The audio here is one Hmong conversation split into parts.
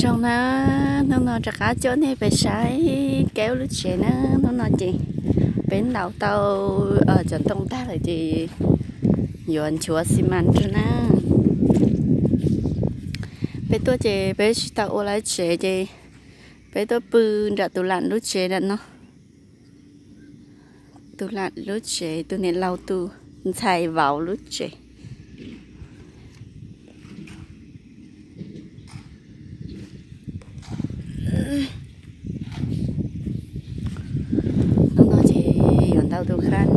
Zoo na, hnub no rov qab coj nej pais saib Keeb lub tsev na. Hnub no ces peb ntaus tau cov ntoo tag lawm ces yuav nchuav xi mas rau na. Peb tuaj ces peb tsis tau ua lawv tsev ces peb tuaj pw nram tus lam lub tsev nram no. Tus lam lub tsev, tus niam laus tus ntxhais vauv lub tsev. Hnub no ces yuav ntaus tus qhab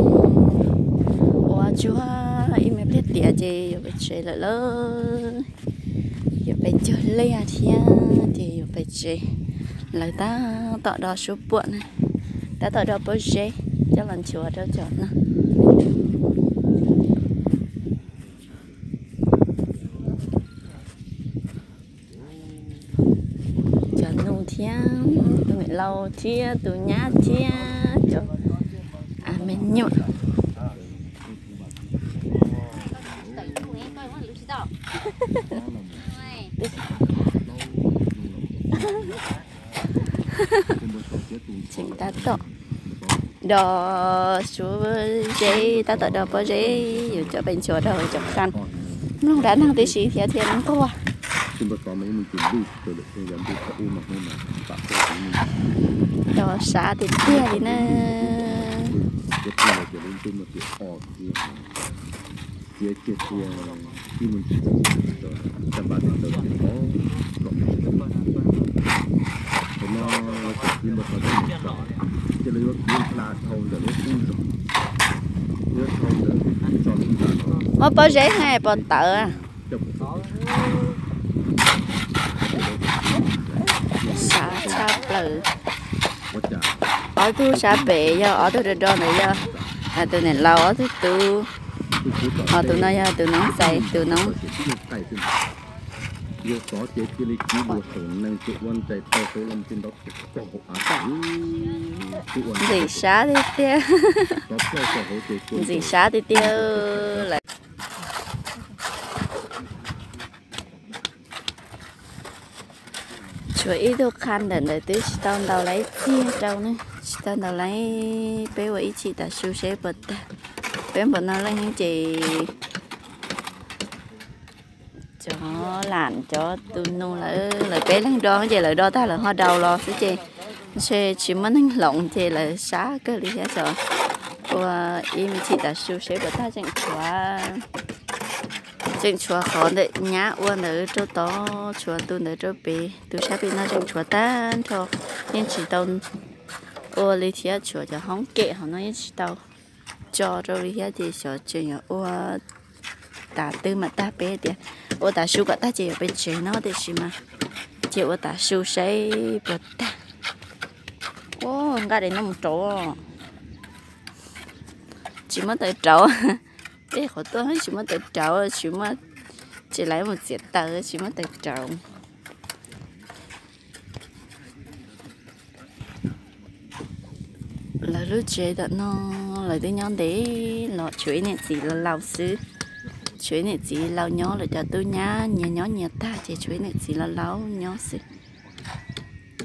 ua tsuag ib me pliag tiav ces yuav pais tsev lawm lauj. Yuav pais cog liaj thiab ces yuav pais tsev. Lawv tab tom do suab puam na, tab tom do pob zeb coj los nchuav rau cov no. Cov nus thiab, tus niam laus thiab tus nyab thiab cov me nyuam. Tseem tab tom do suab zeb, tab tom do pob zeb yuav coj pais nchuav rau cov qhab. Mloog dab neeg tib si thiab thiaj nquag. Do sab tiag tiag li na. Muab pob zeb na pos tawv. Sab tshaj plaws. Ob tug sab pem yog ob tug do do ntawd yog tus niam laus ob tug tub, ho tus no yog tus noob ntxhais tus noob. Ntxim sab tiag tiag. Ntxim sab tiag tiag lawm. Tshuav ib tug qhab ntawm ntawd twb tsis tau ntaus laib txiag rau ne, tsis tau ntaus laib, peb ua ib chim tav su seb puas tag. Peb npaum no leej ces cov lam cov tus nus lawv, lawv peb leeg do ces lawv do tag lawv ho daus los xwb ces ntshe tsis muaj neeg hloov ces lawv sab kawg li thiab xyov. Ua ib me chim tav su seb puas tag, tseem tshuav, tseem tshuav qhov ntawm nyab ua ntawd rau tod, tshuav tus ntawd rau pem, tus sab pem no tseem tshuav tag nrho, yeej tsis tau ua li thiab, tshuav cov hoob kem hauv no yeej tsis tau tso rau li thiab ces xyov tseem yuav ua tav twg mam tag, peb tias ua tav su kom tag ces yuav peb tsev no tiam sis mas ces ua tav su saib puas tag. Ua nqaj daim no mus rauv, tsis muaj taws rauv. Peb qhov tuaj tsis muaj taws rauv, tsis muaj, tsis lawv mus txiav taws tsis muaj taws rauv. Lawv lub tsev tom no lawv twb nyob ntev los, tshuav ib niam txiv laus laus xwb. Tshuav ib niam txiv laus nyob, lawv cov tub nyab nyias nyob nyias tag ces tshuav ib niam txiv laus laus nyob xwb.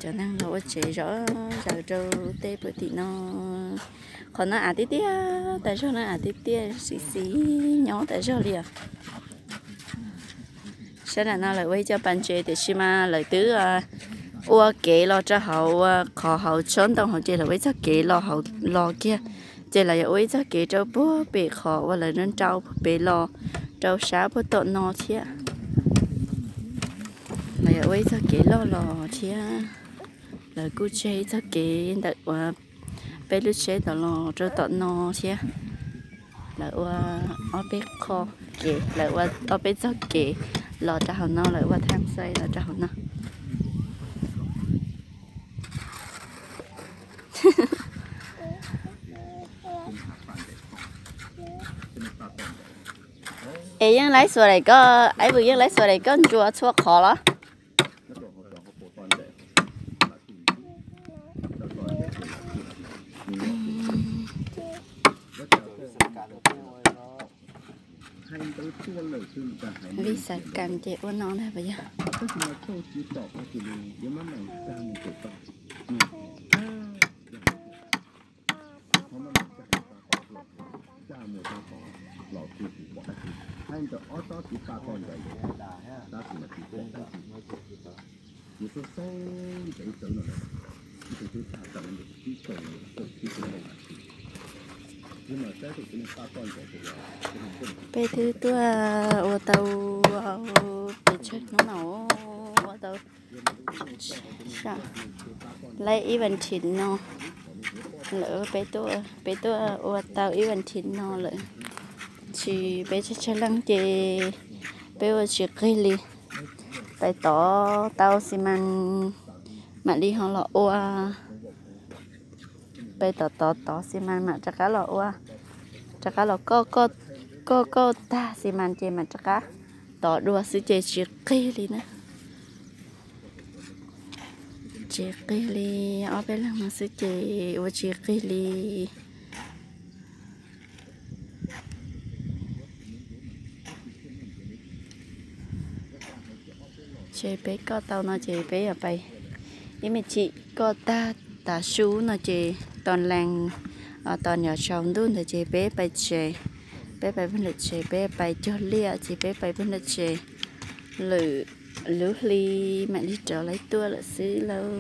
Cov neeg los ua tsev zov zaws rau tej puag tim no. Qhov no av tiag tiag, tas zog no av tiag tiag, xis xis nyob tas zog li os. Sab nram no lawv ua ib co pas ntses tiam sis mas lawv twb ua kev los rau hauv, ua qhov hauv tsob ntoo hauv ces lawv ua ib txoj kev los hauv los kiag. Ces lawv yuav ua ib txoj kev rau puag pem qhov uas lawv nrau pem los rau sab puag tom no thiab. Lawv yuav ua ib txoj kev loj los thiab. Lawv kuj tseg ib txoj kev ntawm uas peb lub tsheb tom los rau tom no thiab. Lawv ua ob peb qho kev, lawv ua ob peb txoj kev los rau hauv no, lawv ua thaj xaij los rau hauv no. Es yeej laib xuas daim koj, Aib Vwm yeej laib xuas daim koj ntsuas txhua qhov los? Vim xav kam ces ua no ntag puas yog? Peb twb tuaj ua tau pes tsawg hnub no, ua tau laib ib vas thiv no lawm, peb tuaj ua tau ib vas thiv no lawm, tsis peb tsawg tsawg leej ces peb ua tsis qig li. Pais tod tau xi mas mam li ho los ua. Pais tod tod tod xi mas mam rov qab los ua, rov qab los koj koj tag xi mas ces mam rov qab tod dua xwb ces tsis qig li na. Tsis qig li, ob peb leeg no xwb ces ua tsis qig li. Ces peb koj tau no ces peb yuav pais ib me chim koj tag tav su no ces tos lees, tos nyob tsaus ntuj ntawd ces peb pais tsev. Peb pais pawg ntawm tsev, peb pais cog liaj ces peb pais pawg ntawm tsev. Lwm lub hli mam li rov lawv tuaj lawm xwb lauj.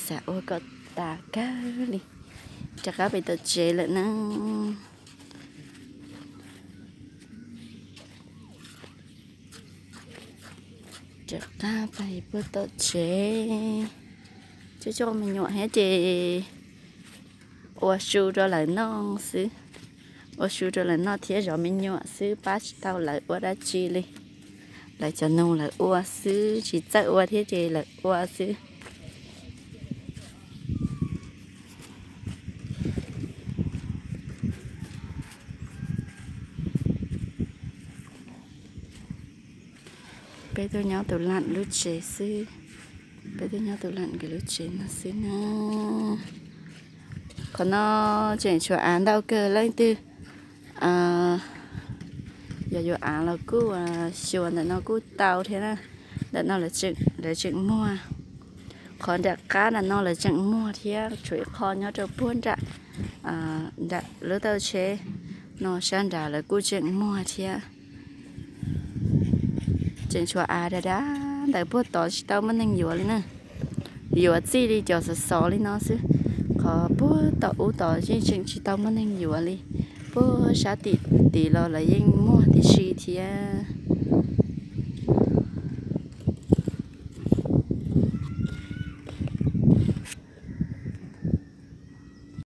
Xav ua kom tas kawg li. Rov qab pais tom tsev lawm na. Rov qab pais puag tom tsev. Coj coj me nyuam thiab ces ua su rau lawv noj xwb. Ua su rau lawv noj thiab zov me nyuam xwb, pab tsis tau lawv ua dab tsi li. Lawv cov nus lawv ua xwb, tsis txawj ua thiab ces lawv ua xwb. Peb tuaj nyob tus lam lub tsev xwb, peb tuaj nyob tus lam nkawd lub tsev no xwb na. Qhov no tseem tshuav av ntau kawg, leej twg yog yuav av los kuj xyuas ntawm no kuj tau thiab na. Ntawm no lawv tseem muag, qhov nram qab ntawm no lawv tseem muag thiab, tshuav ib qho nyob rau puag nram, nram lub tauj tsheb no sab nrad lawv kuj tseem muag thiab. Tseem tshuav av dav dav ntawd puag tod tsis tau muaj neeg yuav li na. Yuav txij li cov xov xov li no xwb, qhov puag tom ub tod yeej tseem tsis tau muaj neeg yuav li. Puag sab tim tid los lawv yeej muag tib si thiab.